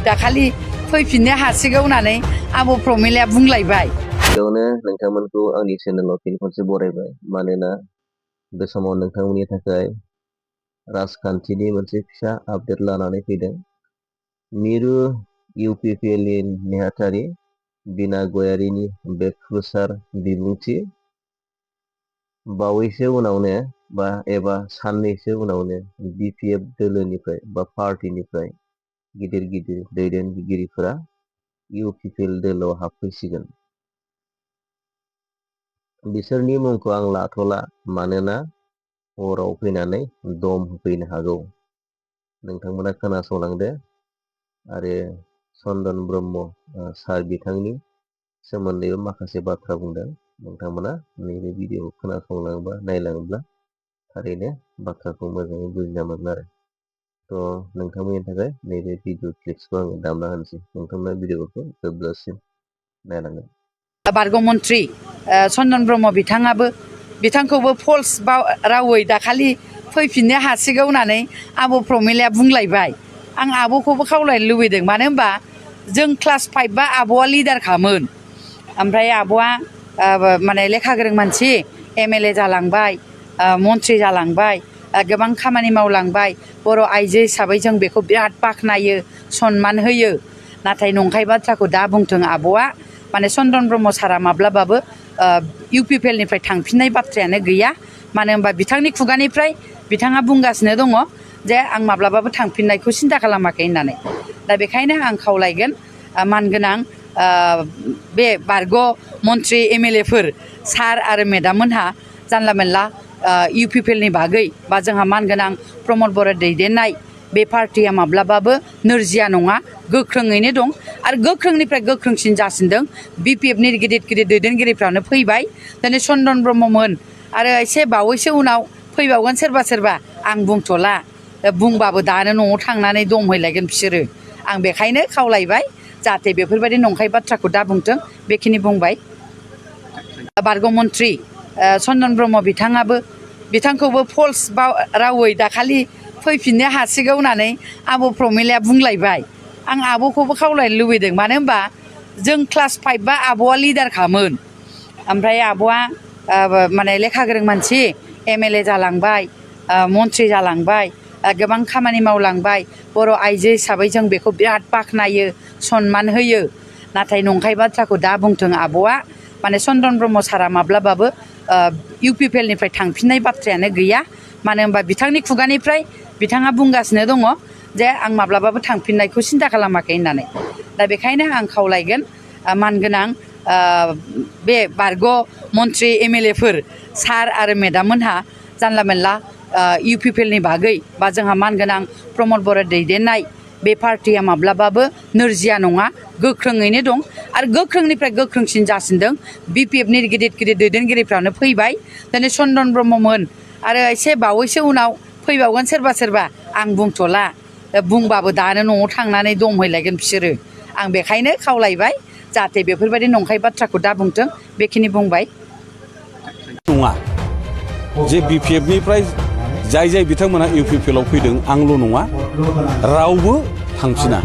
दाखालि फैफिननो हासिगौ होननानै आबौ प्रमिलाया बुंलायबाय। बेयावनो नोंथांमोनखौ आंनि चेनेलाव फिन खनसे बरायबाय मानोना बे समाव नोंथांमोननि थाखाय राजखान्थिनि मोनसे फिसा आपडेट लानानै फैदों। मिरु इउपिपिएलनि नेहाथारि बिना गयारिनि बे प्रसार बिबुंथि बावैसो उनावनो एबा साननैसो उनावनो बिपिएफ दोलोनिफ्राय बा पार्टिनिफ्राय गिदिर गिदिर दैदेनगिरिफोरा इउपिपिएल दोलोआव हाबफैसिगोन। बिसोरनि मुंखौ आं लाथ'ला मानोना हराव फैनानै दम होफैनो हागौ। नोंथांमोना खोनासंलांदो आरो चन्दन ब्रह्म सार बिथांनि सोमोन्दैबो माखासे बाथ्रा बुंदों। नोंथांमोना नैबे भिडिअखौ खोनासंलाङोबा नायलाङोब्ला थारैनो बाथ्राखौ मोजाङै बुजिना मोनगोन आरो। नोंथांमोननि थाखाय नैबे भिडिअ क्लिप्सखौ आं दामना होनोसै। नोंथांमोना भिडिअखौ जोबजासिम नायलांगोन। बारग' मन्त्रि चन्दन ब्रह्म बिथांखौबो फल्स रावै दाखालि फैफिननो हासिगौ होननानै आबौ प्रमिलाया बुंलायबाय। आं आब'खौबो खावलायनो लुबैदों, मानो होनबा जों क्लास 5 बा आब'आ लिडारखामोन। ओमफ्राय आब'आ माने लेखा गोरों मानसि, एमएलए जालांबाय, मन्त्रि जालांबाय, गोबां खामानि मावलांबाय। बर' आइजो हिसाबै जों बेखौ बिराद बाख्नायो, सनमान होयो। नाथाय नंखाय बाथ्राखौ दा बुंथों आब'आ। माने चन्दन ब्रह्म सारा माब्लाबाबो इउपिपिएलनिफ्राय थांफिननाय बाथ्रायानो गैया। मानो होनबा बिथांनि खुगानिफ्राय बिथाङा बुंगासिनो दङ जे आं माब्लाबाबो थांफिननायखौ सिन्था खालामाखै होननानै। दा बेखायनो आं खावलायगोन मानगोनां बे बारग' मन्त्रि एमएलएफोर सार आरो मेडाम मोनहा जानला मेनला इउपिपिएलनि बागै बा जोंहा मानगोनां प्रमद बर' दैदेननाय बे पार्टिया माब्लाबाबो नोरजिया नङा, गोख्रोङैनो दं आरो गोख्रोंनिफ्राय गोख्रोंसिन जासिनदों। बिपिएफनि गिदिर गिदिर दैदेनगिरिफ्रानो फैबाय। दिनै चन्दन ब्रह्ममोन आरो एसे बावैसो उनाव फैबावगोन सोरबा आं बुंथ'ला। बुंबाबो दानो न'आव थांनानै दमहैलायगोन बिसोरो। आं बेखायनो खावलायबाय जाहाथे बेफोरबायदि नंखाय बाथ्राखौ दा बुंथों, बेखिनि बुंबाय। बारग' मन्त्रि चन्दन ब्रह्म बिथांखौबो फल्स रावै दाखालि फैफिननो हासिगौ होननानै आबौ प्रमिलाया बुंलायबाय। आं आब'खौबो खावलायनो लुबैदों, मानो होनबा जों क्लास 5 बा आब'आ लिडारखामोन। ओमफ्राय आब'आ माने लेखा गोरों मानसि, एमएलए जालांबाय, मन्त्रि जालांबाय, गोबां खामानि मावलांबाय। बर' आइजो हिसाबै जों बेखौ बिराद बाख्नायो, सनमान होयो। नाथाय नंखाय बाथ्राखौ दा बुंथों आब'आ। माने चन्दन ब्रह्म सारा माब्लाबाबो इउपिपिएलनिफ्राय थांफिननाय बाथ्रायानो गैया। मानो होनबा बिथांनि खुगानिफ्राय बिथाङा बुंगासिनो दङ जे आं माब्लाबाबो थांफिननायखौ सिन्था खालामाखै होननानै। दा बेखायनो आं खावलायगोन मानगोनां बे बारग' मन्त्रि एमएलएफोर सार आरो मेडाम मोनहा जानला मेनला इउपिपिएलनि बागै बा जोंहा मानगोनां प्रमद बर' दैदेननाय बे पार्टिया माब्लाबाबो नोरजिया नङा, गोख्रोङैनो दं आरो गोख्रोंनिफ्राय गोख्रोंसिन जासिनदों। बिपिएफनि गिदिर गिदिर दैदेनगिरिफ्रानो फैबाय। दिनै चन्दन ब्रह्ममोन आरो एसे बावैसो उनाव फैबावगोन सोरबा आं बुंथ'ला। बुंबाबो दानो न'आव थांनानै दमहैलायगोन बिसोरो। आं बेखायनो खावलायबाय जाहाथे बेफोरबायदि नंखाय बाथ्राखौ दा बुंथों, बेखिनि बुंबाय। नङा जे बिपिएफनिफ्राय जाय बिथांमोना इउपिपिएलआव फैदों, आंल' नङा, रावबो थांफिना।